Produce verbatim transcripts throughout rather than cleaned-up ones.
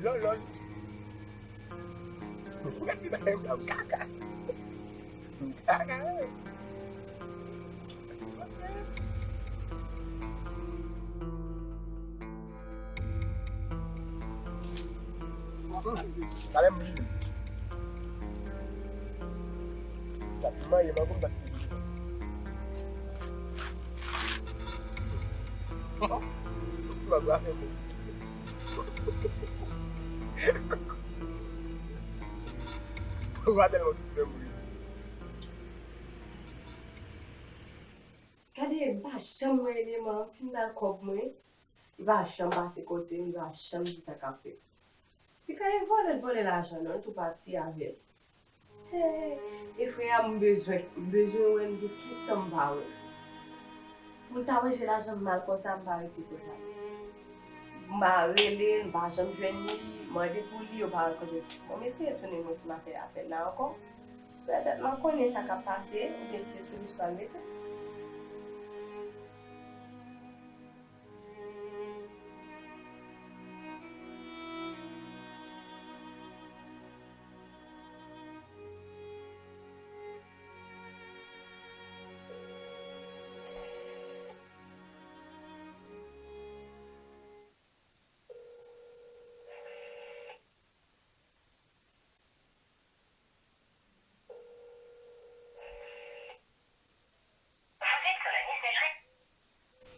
Lòlòl. Ou gade bagay sa, ou kaka. Ou kaka, wi. Talè m vini. Sa pi manyen m ankò, m ta pi vini. Ou pa gwa fè bon. Ou pa tèlman fè m ri. Gade, m pa janm wè eleman an fin nan kòb mwen. Li pa janm pase kote m, li pa janm di sa k ap fèt. Li ka vòlè, l vòlè lajan non, l tou pati avè l. Hey, e frè a m bezwen, m bezwen wè l gen kèk tan m pa wè l. Pou l ta manje lajan m mal konsa, m pa rete konsa. M pa rele l, m pa janm jwenn li, mande pou li, yo pa rekonèt. Bon, m eseye tounen mwen si m a fè apèl la ankò. Petèt m a konnen sa k ap pase, oubyen se sou listwa l mete.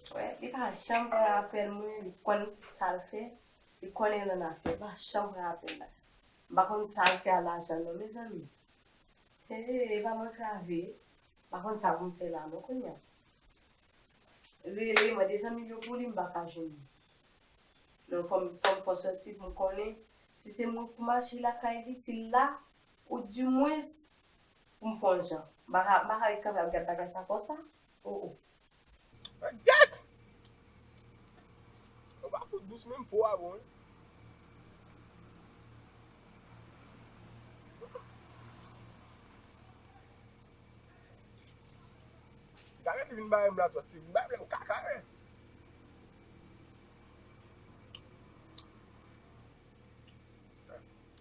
Wè, li pa janm pran apèl mwen, li konn sa l fè, li konnen l annafè, li pa janm pran apèl la. M pa konn sa l fè a lajan non, mezanmi. Hey, e pa m antrave, m pa konn sa pou m fè la non kounye a. Rele, mande zanmi m yo pou li, m pa ka jwenn li. Non, fò m, fò m fè sòti pou m konnen si se mwen pou m aji lakay li, si l la, ou dimwens pou m fè yon jan. M pa ka, m pa ka ret kanpe ap gad bagay sa konsa. O, o. Gèt! Ou pa fout dous menm po a bon wi. Gade si vin bay m la twò, si vin bay m la m kaka wi.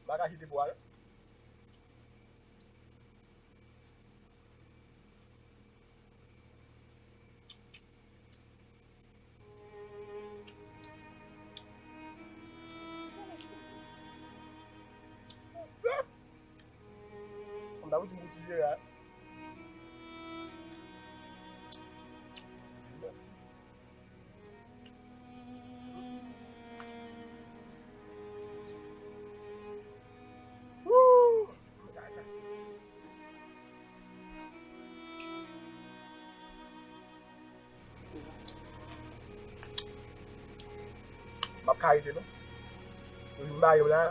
M pa ka kite po a non. Konn ta pou di m pou ti jere a. Mèsi. Woo! M ap ka rete non. Si w vin ba yo la,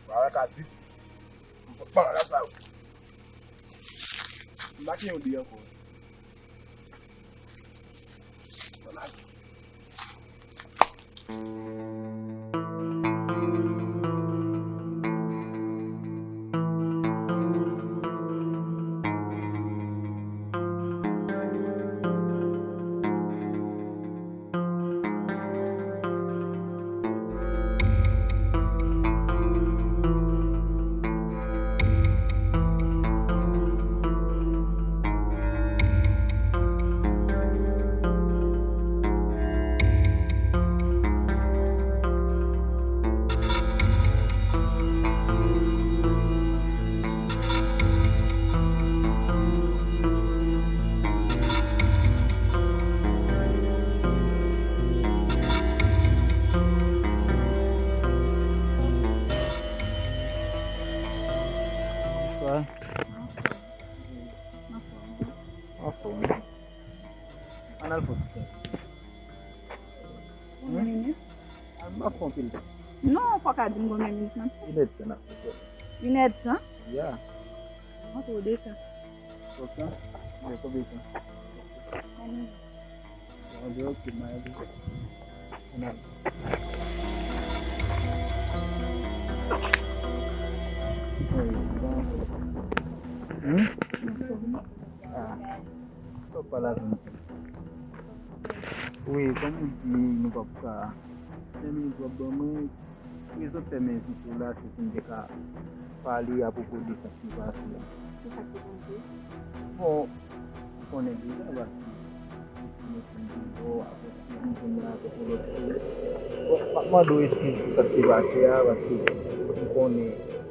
w a wè ka di. M pran la sa yo. M pa gen yon li ankò. Bonswa. Anfòm. Ann al fè ti tan. Yon minit. Al, m ap fè anpil tan. Non, fò w ka di m konbyen minit m ap fè. Inèdtan n ap fè sèlman. Inèdtan? Ya. Mwen twò de tan. Twòp tan? Gen konbyen tan? Senk minit. Bon, ok, m a di. Ann al. Hmm? Ah. Sa w pale avè m di? Wi, kòm ou di, nou p ap ka. Senk minit w ap ban mwen, Rezon k fè m envite w la, se pou n te ka pale apwopo de sa k te pase a. Ki sa k te pase? Bon, ou konnen deja, paske nou fin deyò, apre sa, nou vin la avèk yon lòt fi. Bon, m ap mande w eskiz pou sa k te pase a, paske m konnen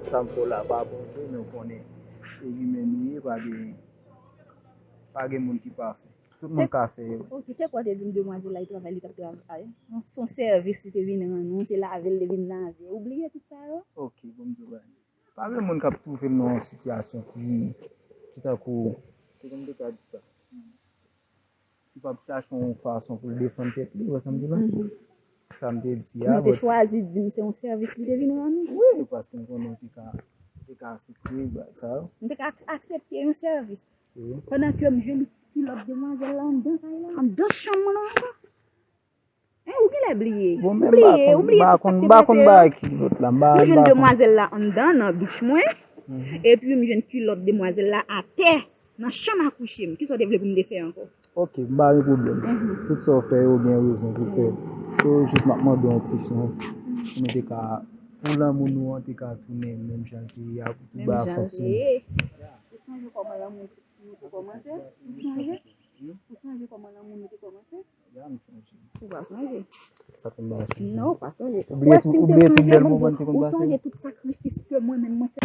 sa m fè w la pa bon vre, men w konnen e imen nou ye, pa gen, pa gen moun ki pafè. Tout moun ka fè yo. Ok, te kwè w te di m demwazèl la, li travay, li t ap travay. Non, se yon sèvis li te vin rann ou, se lave l te vin lave. Ou bliye tout sa yo? Ok, bon, m di w bagay. Pa gen moun k ap twouve l nan yon sitiyasyon ki, ki tankou, kijan m te ka di sa? Ki p ap chache yon fason pou l defann tèt li, ou wè sa m di la? Mhm. Sa m te di a, men ou te chwazi di m se yon sèvis li te vin rann ou? Wi, paske m konnen ou te ka, ou te ka aksepte bagay sa yo. M te ka ak-, aksepte yon sèvis. Wi. Pandan ke m jwenn kilòt demwazèl la anndan kay la, anndan chanm mwen nan ankò. Hein, ou genlè bliye. Bon, ou men m pa bliye, konn, ou bliye m pa tout sa konn, k te m pa konn pase yo. Bagay kilòt la, m pa, m jwenn m pa konn. Demwazèl la anndan nan douch mwen, mhm, epi m jwenn kilòt demwazèl la atè nan chanm a kouche m. Kisa w te vle pou m te fè ankò? Ok, m pa gen pwoblèm. Mhm. Tout sa w fè yo gen rezon pou fè. Mhm. So, jis m ap mande w yon ti chans. Pou nou te ka, pou lanmou nou an te ka tounen menm jan l te ye a, pou tout bagay fonksyone. Menm jan l te ye. Ou sonje kòman lanmou nou te kòmanse? Ou sonje? Ou sonje kòman lanmou nou te kòmanse? Ya, m sonje. Ou pa sonje? Sa fè m pa sonje. Non, ou pa sonje. Ou bliye tout, ou bliye tout bèl moman ki te konn pase? Ou sonje tout sakrifis ke mwen menm mwen fè?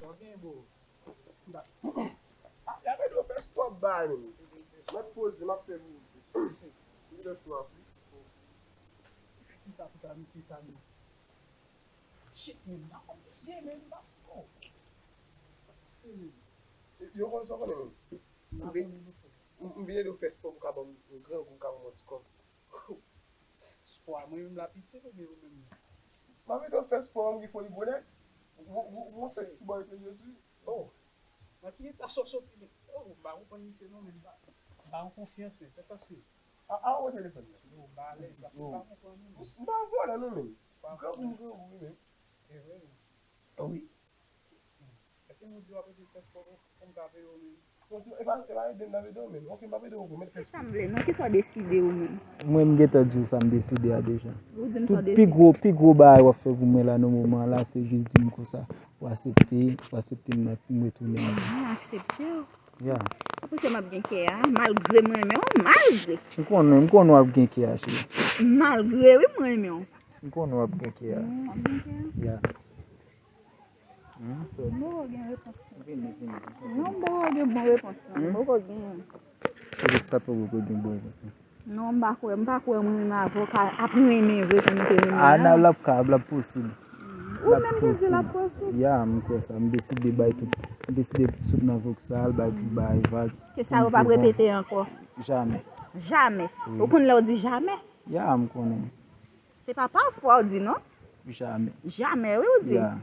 Sa gen, bro. Apre do fè stop bay menm. Mwen poze, m ap fè mizik. M gen swaf wi. Ki sa pou ta mete sa menm? Shit, menm, m pa konn misye menm, m pa, oh. Misye menm. Yo konn sa w konnen menm. M vin, m vin ede w fè spò pou ka ban m yon grangou, m ka ban m yon ti kòb. Spò a mwen menm la piti oubyen ou menm menm? M ap ede w fè spò, m gen foli bonè. Ou, ou, ou, ou seksi boy ke je suis. Oh. Nan ki eta sa w soti menm? Oh, m pa konprann misye non, men m pa, m pa gen konfyans, men sa pase. A, a, ou telefòn nan? Yo, m pa alèz, paske m pa konprann ou menm. M pa vòlè non, menm. Grangou, m grangou, wi, menm. E vre, menm. Wi. Èske nou di w ap ede fè spò pou, pou m ka peye w menm? Non, ti, e pa, e pa ede m n ap ede w menm. Ok, m ap ede w, men fè spò. Sa m vle, non, kisa w deside ou menm? Mwen, m gentan di w sa m deside a deja. Ou di m sa w deside. Tout pi gwo, pi gwo bagay w ap fè pou mwen la nan moman an la, se jis di m konsa, w aksepte, w aksepte m nan, pou m retounen. M aksepte w. Ya. Ou panse m ap gen kè a, malgre m renmen w, malgre. M konnen, m konnen w ap gen kè a, cheri. Malgre, wi, m renmen w. M konnen w ap gen kè a. Mm, w ap gen kè a. Ya. Hmm, so, m poko gen repons lan. Vini, vini. Non, m poko gen bon repons lan. M poko gen. Se pou sa poko gen bon repons lan. Non, m pa kwè, m pa kwè mwen menm avè w ka ap renmen vre jan nou te renmen an. Ana, l ap ka, l ap posib. Ou menm ki di l ap posib? Ya, m kwè sa. M deside bay tout. M deside sot nan Vauxhall, bay tout bagay vag. Ke sa yo p ap repete ankò. Jamè. Jamè. Ou konn lè w di jamè? Ya, m konnen. Se pa pafwa w di non. Jamè. Jamè, wi, w di. Ya.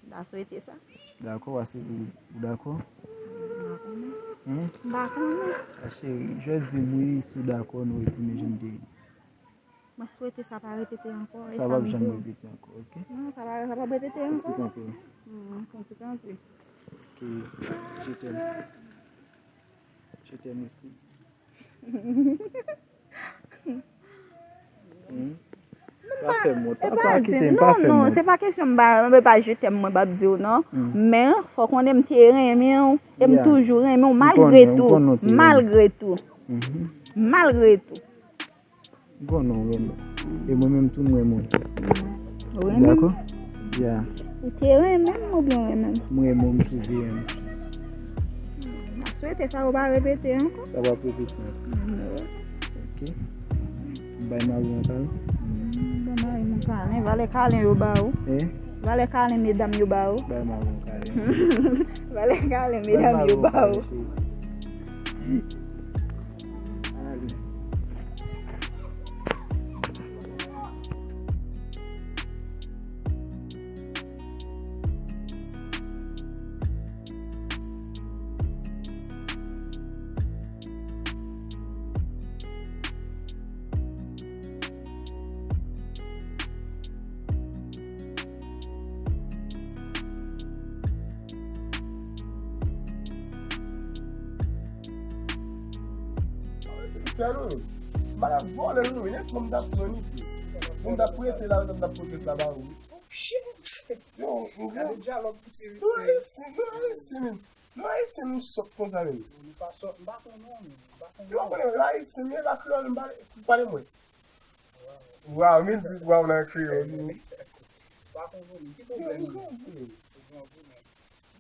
M ta swete sa. Dakò, w ase ou, ou dakò? M pa konnen. Hmm? M pa konnen. A cheri, jis di m wi, si w dakò, nou retounen jan n te ye. Mwen swete sa pa repete ankò. Sa p ap janm repete ankò, oke? Non, sa pa, sa p ap repete ankò. Fon ti kanpe. Hmm, fon ti kanpe. Oke, je t'aime. Je t'aime aussi. Hmm? Pa fè m wont, pa, pa kite m, pa fè m wont. Non, non, se pa kesyon m pa, m pa je t'aime mwen p ap di w non. Hmm. Men fò w konnen m te renmen w, e m toujou renmen w malgre tou. Malgre tou. Malgre tou. M konnen w renmen m. E mwen menm tou m renmen w. Ou renmen m? Dakò? Ya. Ou te renmen m oubyen w renmen m? M renmen w, m toujou renmen w. M ap swete sa yo pa repete ankò. Sa p ap repete ankò. Oke. M bay mari w yon kalen. M bay mari m yon kalen. Valè kalen yo ba ou. Eh? Valè kalen medam yo ba ou. Bay mari w yon kalen. Valè kalen medam yo ba ou. Bay mari w yon kalen, cheri. Ale. Fè nou menm. M pa t ap vòlè nou, men fò m t ap pran li tou. Pou m t ap prete lajan m t ap pote sa ba ou. Oh, shit! Yo, nou gen. Gade dyalòg misye, misye. Nou Ayisyen, nou Ayisyen, men. Nou Ayisyen, nou sòt konsa, men. Nou pa sòt, m pa konn non, men. M pa konn non. Yo, konnen, Ayisyen, men la kreyòl, m pale, pale mwen. Waw, men di waw nan kreyòl. M pa konn non, men. Ki pwoblèm ou? Yo, nou gen, men. Ou gen, ou gen.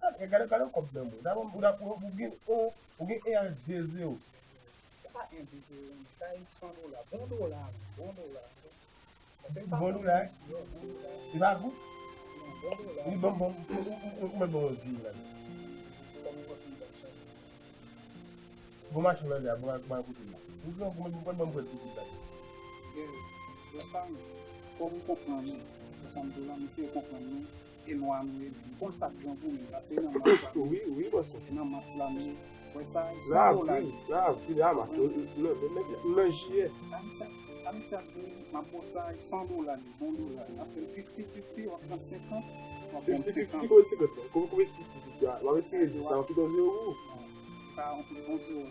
Gade, gade, gade kòb nan men w. Dabò, ou, ou, ou gen, ou, ou gen en a de zewo. Se pa en de zewo, men sa e san dola. Bon dola, men, bon dola. Paske m pa... Bon dola, wi, bon dola. Li pa gou? Non, bon dola. Li bon, bon, ou, ou, ou, ou mèt bon yon zewo la. Kòm yon pòsyon. Bon machin nan lè a, bon, bon kote l la. Ou pran, ou pran, ou pran, pran ti kit la. Gen, gen sa, men. Kòm ou konprann, men. Konsa m di w la, m eseye konprann, men. E nwa nou ye, men m konn sa k jan pou nou, paske nan mas la, wi, wi, bòs. E nan mas la, men, wè sa, san dola. Nan avril, nan avril, a mas, nan, nan, nan, nan jiyè. Amisa, amisa, m ap ba w sa, san dola, li, bon dola. N ap fè l fifti fifti, w ap pran senkant, w ap pran senkant. Fifti fifti, konbyen senkant la? Konbyen, konbyen fifti fifti a? W ap retire dis la, w ap kite yon zewo pou ou? Sa, w ap pran yon zewo.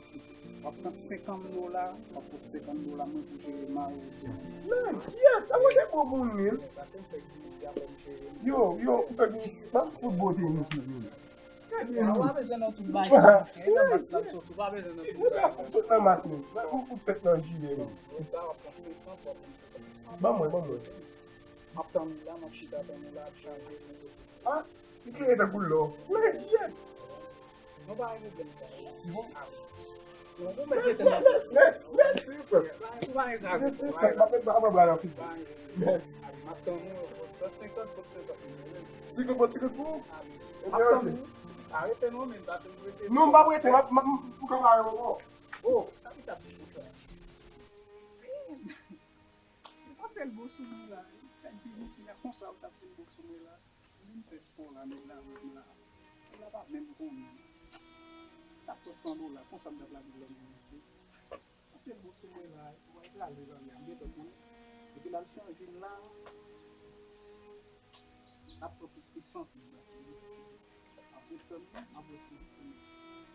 W ap pran senkant dola, w ap pot senkant dola mwen pou jere mari w. Men, yes, sa mwen te bon pou nou, men. Pase m fèk vin isi a pou m jere. Yo, yo, ou fèk vin isi, m ap fout bote nou si vini. Ou pa bezwen nan tout bagay sa, monchè. E nan mas la l soti, ou pa bezwen nan tout bagay sa. Ou pa fout tout nan mas, men. Ou fout fèk nan jire, men. Sa w ap pran senkant, w ap pran senkant. Ban mwen, ban mwen. M ap tann ou la, m ap chita tann ou la, ap chanje. Ah, li klere tankou lò. Men, yes. Nou pa gen pwoblèm sa yo. Se bon. Non, nou mèt rete nan... Mèsi, mèsi, mèsi, frè. Nou pa gen gaz. Mèsi. M ap met, m ap met bra nan figi. Mèsi. M ap tann ou, pot senkant, pot senkant. Senkant, pot senkant pou ou? M ap tann ou. A, rete non, men, pase m prese. Non, m p ap rete, m ap, m ap, m p ap rete ankò. Oh, sa ki sa di konsa? Se pa sèl bon sou mwen la. Fèk vin isi a, konsa ou t ap vin bon sou mwen la. Vin fè spò la, nèg la menm la. Nèg la pa menm konnen. T ap pran san dola, konsa m t ap lage lòm nan mesye. Pase l bon sou mwen la, ou va kraze zanmi a, m gentan konnen. Epi l al chanje m la, l ap pran plis ke san dola. Apre tann, apre si.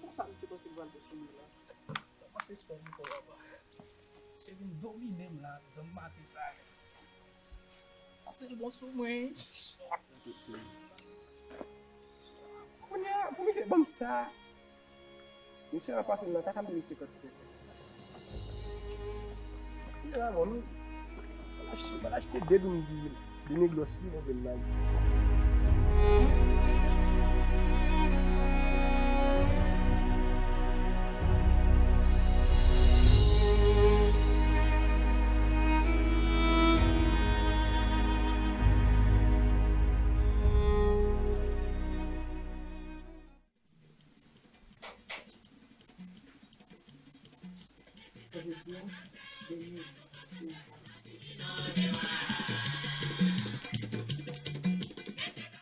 Konsa misye panse l pral bon sou mwen la. Panse spò m fò papa. Se vin domine m la, nan maten sa yo. Pase l bon sou mwen. Kounye a, pou misye ban m sa. Misye ap pase m nan kaka nan mil senkant senkant. Kounye a, bon, nou, m al achte, m al achte de doum di, de negros li, mwen vin la. jodi a, de mil.